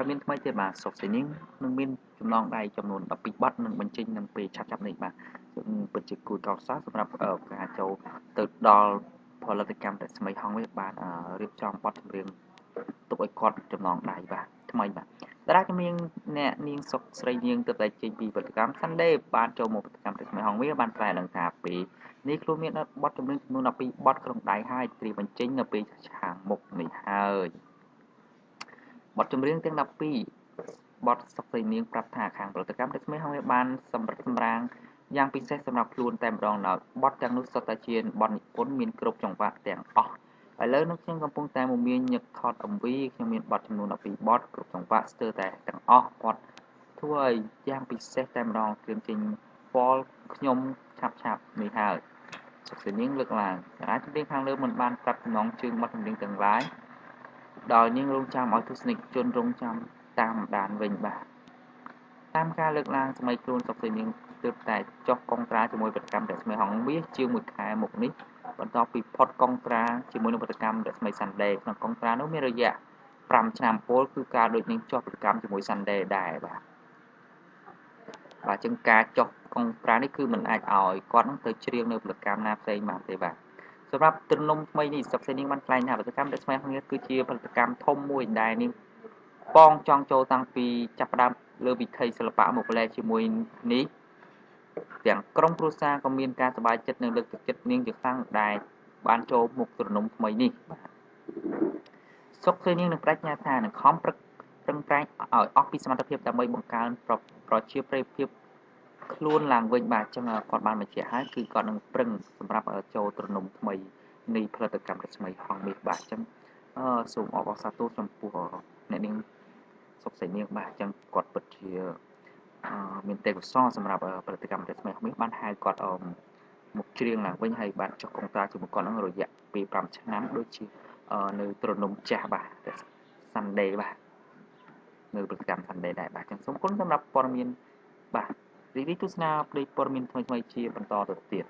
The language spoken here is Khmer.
មានថ្មីទៀតបាទសុកសេនាងនឹងមានចំណងដៃចំនួន12បទនឹងបញ្ចេញនឹងពេលឆាប់ៗនេះបាទពិតជាគួរកោតសរសើរសម្រាប់ការចូលទៅដល់ផលិតកម្មរស្មីហង្សនេះបានរៀបចំបទចម្រៀងទុកឲ្យគាត់ចំណងដៃបាទថ្មីបាទតារាចម្រៀងអ្នកនាងសុកស្រីនាងទើបតែចេញពីផលិតកម្ម Sunday បានចូលមកផលិតកម្មរស្មីហង្សវាបានថ្លែងឡើងថាពេលនេះខ្លួនមានបទចម្រៀងចំនួន12បទក្នុងដៃហើយត្រៀមបញ្ចេញនៅពេលខាងមុខនេះហើយបទចម្រៀងទាំង12បទសុកស្រីនាងប្រាប់ថាខាងផលិតកម្មរស្មីហង្សវាបានសម្រិតសម្រាងយ៉ាងពិសេសសម្រាប់ខ្លួនតែម្ដងដោយបទទាំងនោះសុទ្ធតែជាបទនិពន្ធមានគ្រប់ចង្វាក់ទាំងអស់ឥឡូវនេះខ្ញុំកំពុងតែមមាញឹកថត MV ខ្ញុំមានបទចំនួន12បទគ្រប់ចង្វាក់ស្ទើរតែទាំងអស់គាត់ធ្វើឲ្យយ៉ាងពិសេសតែម្ដងត្រៀមចេញ fall ខ្ញុំឆាប់ៗនេះហើយសុកសេនាងលើកឡើងតារាចម្រៀងខាងលើមិនបានប្រាប់ចំណងជើងបទចម្រៀងទាំងឡាយដោយនាងរងចាំឲ្យទស្សនិកជនរងចាំតាមដានវិញបាទតាមការលើកឡើងសម័យខ្លួនសុកសេនាងទើបតែចុះកុងត្រាជាមួយផលិតកម្មរស្មីហង្សមាសជាង1ខែមកនេះបន្ទាប់ពីផុតកុងត្រាជាមួយនឹងផលិតកម្មរស្មី Sunday ក្នុងកុងត្រានោះមានរយៈ5ឆ្នាំពលគឺការដូចនឹងចុះផលិតកម្មជាមួយ Sunday ដែរបាទបាទជាងការចុះកុងត្រានេះគឺមិនអាចឲ្យគាត់នឹងទៅច្រៀងនៅផលិតកម្មណាផ្សេងបានទេបាទសម្រាប់ទ្រនំថ្មីនេះសុកសេនាងបានថ្លែងថាផលិតកម្មរស្មីហង្សមាសគឺជាផលិតកម្មធំមួយដែលនាងប៉ងចង់ចូលតាំងពីចាប់ផ្ដើមលើវិថីសិល្បៈមកលែជាមួយនេះទាំងក្រុមគ្រួសារក៏មានការសប្បាយចិត្តនិងលើកទឹកចិត្តនាងជាខ្លាំងដែលបានចូលមុខទ្រនំថ្មីនេះបាទសុកសេនាងនឹងប្រាជ្ញាថានឹងខំប្រឹងប្រែងឲ្យអស់ពីសមត្ថភាពដើម្បីបង្កើនប្រជាប្រិយភាពខ្លួនឡើងវិញបាទអញ្ចឹងគាត់បានបញ្ជាក់ហើយគឺគាត់នឹងប្រឹងសម្រាប់ចូលទ្រនំថ្មីនៃផលិតកម្មរស្មីហង្សមាសបាទអញ្ចឹងសូមអបអរសាទរចំពោះអ្នកនាងសុកសេនាងបាទអញ្ចឹងគាត់ពិតជាមានទេពកោសល្យសម្រាប់ផលិតកម្មរស្មីហង្សមាសបានហៅគាត់មកច្រៀងឡើងវិញហើយបានចុះកុងត្រាជាមួយគាត់នឹងរយៈពេល5ឆ្នាំដូចជានៅទ្រនំចាស់បាទ Sunday បាទនៅផលិតកម្ម Sunday ដែរបាទអញ្ចឹងសូមអរគុណសម្រាប់ព័ត៌មានបាទរីករាយទស្សនាផ្លេចព័ត៌មានថ្មីៗជាបន្តទៅទៀត។